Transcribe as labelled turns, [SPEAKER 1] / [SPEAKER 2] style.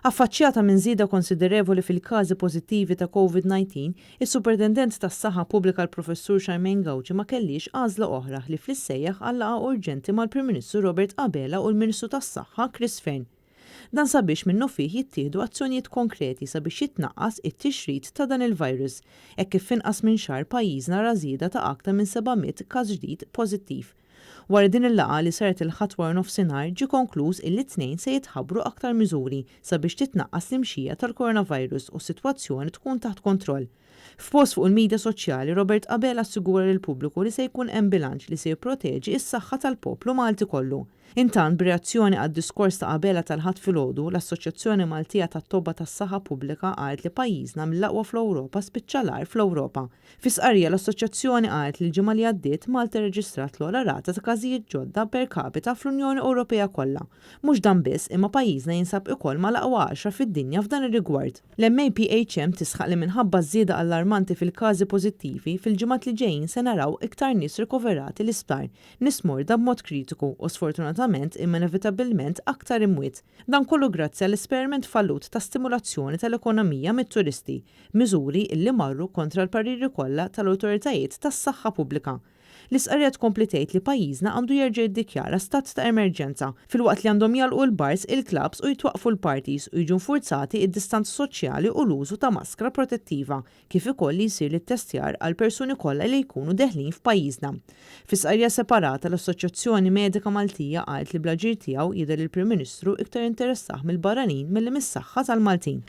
[SPEAKER 1] Affaċċjata minn żieda konsiderevoli fil-każi pożittivi ta' Covid-19, is-Supretendent tas-Saħħa Pubblika l-Professur Charmaine Gauci ma kellhiex għażla oħra ħlief li ssejjaħ għal laqgħa urġenti mal-Prim Ministru Robert Abela u l-Ministru tas-Saħħa Chris Fearne. Dan sabiex minnufih jittieħdu azzjonijiet konkreti sabiex jitnaqqas it-tixrid ta' dan il-virus, hekk kif f'inqas minn xahar pajjiżna ra żieda ta' aktar minn 700 każ ġdid pożittiv. Wara din il-laqgħa li saret il-Ħadd waranofsinhar ġie konkluż illi t-Tnejn se jitħabbru aktar miżuri sabiex titnaqqas l-imxija tal-coronavirus u s-sitwazzjoni tkun taħt kontroll. F'post fuq il-midja soċjali Robert Abela assigura lill-pubbliku li se jkun hemm bilanċ li se jipproteġi s-saħħa tal-poplu Malti kollu. Intant, b'reazzjoni għad-diskors ta' Abela tal-Ħadd filgħodu, l-Assoċjazzjoni Maltija tat-Tobba tas-Saħħa Pubblika qalet li pajjiżna mill-aqwa fl-Ewropa spiċċa l-agħar fl-Ewropa. Fi stqarrija l-Assoċjazzjoni qalet li l-ġimgħa li għaddiet Malta rreġistrat l-ogħla rata ta' każijiet ġodda per capita fl-Unjoni Ewropea kollha. Mhux dan biss, imma pajjiżna jinsab ukoll mal-aqwa għaxra fid-dinja f'dan ir-rigward. L-MAPHM tisħaq li minħabba ż-żieda allarmanti fil-każi pożittivi, fil-ġimgħat li ġejjin se naraw iktar nies rikoverati l-isptar, nies morda b'mod kritiku u sfortunatament imma inevitabilment aktar imwiet. Dan kollu grazzi għall-esperiment fallut ta' stimulazzjoni tal-ekonomija mit-turisti, miżuri illi marru kontra l-pariri kollha tal-awtoritajiet tas-saħħa pubblika. L-istqarrija tkompli tgħid li pajjiżna għandu jerġa' jiddikjara stat ta' emerġenza, filwaqt li għandhom jagħlqu l-bars, il-clubs u jitwaqqfu l-parties u jiġu nfurzati d-distanza soċjali u l-użu ta' maskra protettiva, kif ukoll li jsir l-ittestjar għall-persuni kollha li jkunu deħlin f'pajjiżna. Fi stqarrija separata, l-Assoċjazzjoni Medika Maltija qalet li bl-aġir tiegħu jidher li l-Prim Ministru iktar interessah mill-barranin milli mis-saħħa tal-Maltin.